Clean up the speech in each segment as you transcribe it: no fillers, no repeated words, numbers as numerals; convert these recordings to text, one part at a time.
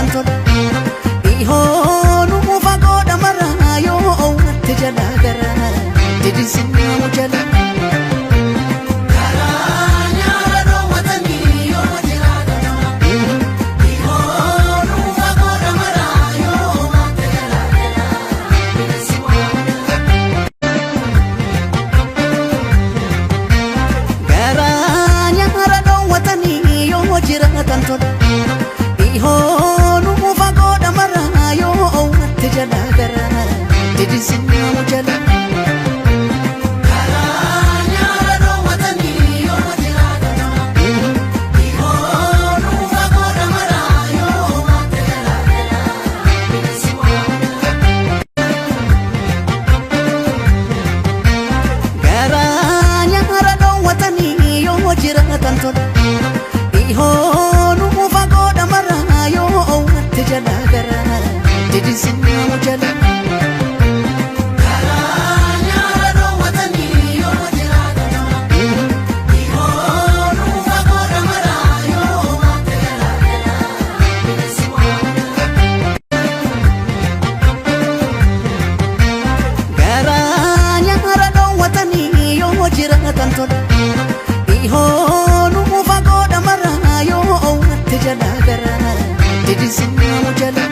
jiraatan tola. Dhihoonuu fagoodha maraa yoo owwatte jala garaa didisinnaamu jala. Karaa nyaara dhoowwatanii yoo jiraatan tola. Dhihoonuu fagoodha maraa yoo owwatte jala garaa bineensi waamu jala. Garaa nyaara dhoowwatanii yoo jiraatan tola. Dhihoonuu fagoodha maraa yoo owwatte jala garaa didisinnaamu jala. Karaa nyaara dhoowwatanii yoo jiraatan tola. Dhihoonuu fagoodha maraa yoo owwatte jala garaa bineensi waamu jala. Garaa nyaara dhoowwatanii yoo jiraatan tola. Dhihoonuu fagoodha maraa yoo owwatte jala garaa didisinnaamu jala. Karaa nyaara dhoowwatanii yoo jiraatan tola. Dhihoonuu fagoodha maraa yoo owwatte jala garaa bineensi waamu jala. Garaa nyaara dhoowwatanii yoo jiraatan tola. Dhihoonuu fagoodha maraa yoo owwatte jala garaa didisinnaamu jala.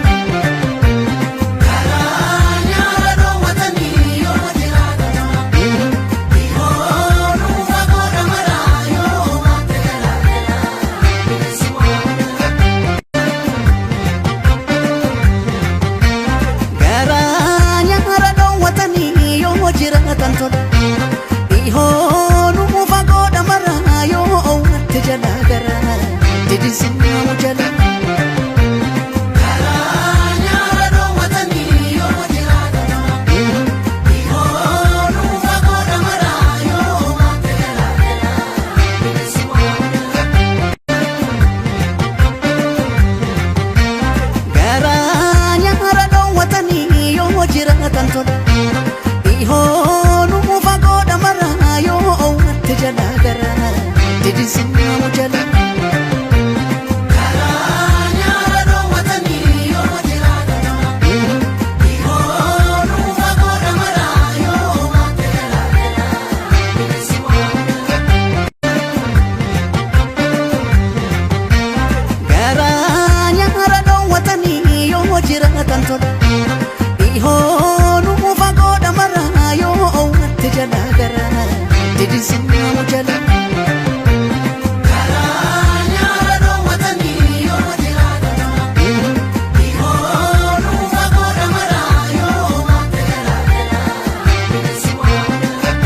Karaa nyaara dhoowwatanii yoo jiraatan tola. Dhihoonuu fagoodha maraa yoo owwatte jala garaa bineensi waamu jala. Garaa nyaara dhoowwatanii yoo jiraatan tola. Dhihoonuu fagoodha maraa yoo owwatte jala garaa didisinnaamu jala. Karaa nyaara dhoowwatanii yoo jiraatan tola. Dhihoonuu fagoodha maraa yoo owwatte jala garaa bineensi waamu jala. Garaa nyaara dhoowwatanii yoo jiraatan tola. Dhihoonuu fagoodha maraa yoo owwatte jala garaa didisinnaamu jala. Karaa nyaara dhoowwatanii yoo jiraatan tola. Dhihoonuu fagoodha maraa yoo owwatte jala garaa bineensi waamu jala. Garaa nyaara dhoowwatanii yoo jiraatan tola. Dhihoonuu fagoodha maraa yoo owwatte jala garaa didisinnaamu jala. Karaa nyaara dhoowwatanii yoo jiraatan tola. Dhihoonuu fagoodha maraa yoo owwatte jala garaa bineensi waamu jala.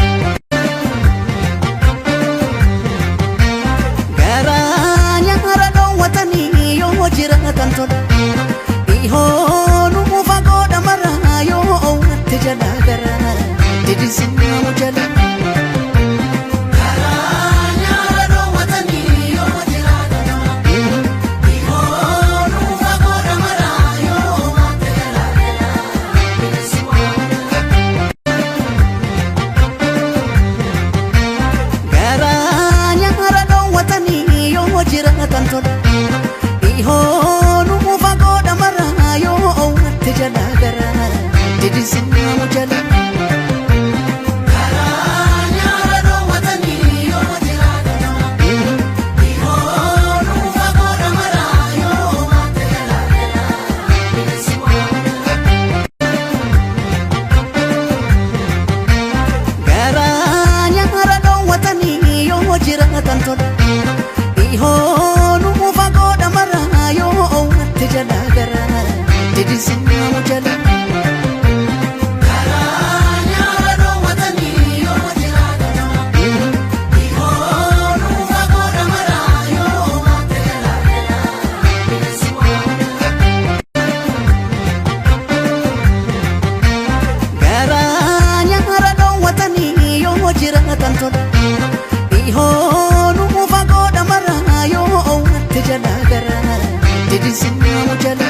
Garaa nyaara dhoowwatanii yoo jiraatan tola. Dhihoonuu fagoodha maraa yoo owwatte jala garaa didisinnaamu jala. Karaa nyaara dhoowwatanii yoo jiraatan tola. Dhihoonuu fagoodha maraa yoo owwatte jala garaa bineensi waamu jala. Garaa nyaara dhoowwatanii yoo jiraatan tola. Dhihoonuu fagoodha maraa yoo owwatte jala garaa didisinnaamu jala. Karaa nyaara dhoowwatanii yoo jiraatan tola. Dhihoonuu fagoodha maraa yoo owwatte jala garaa bineensi waamu jala. Garaa nyaara dhoowwatanii yoo jiraatan tola. Dhihoonuu fagoodha maraa yoo owwatte jala garaa didisinnaamu jala. Karaa nyaara dhoowwatanii yoo jiraatan tola. Dhihoonuu fagoodha maraa yoo owwatte jala garaa bineensi waamu jala. Garaa nyaara dhoowwatanii yoo jiraatan tola. Dhihoonuu fagoodha maraa yoo owwatte jala garaa didisinnaamu jala.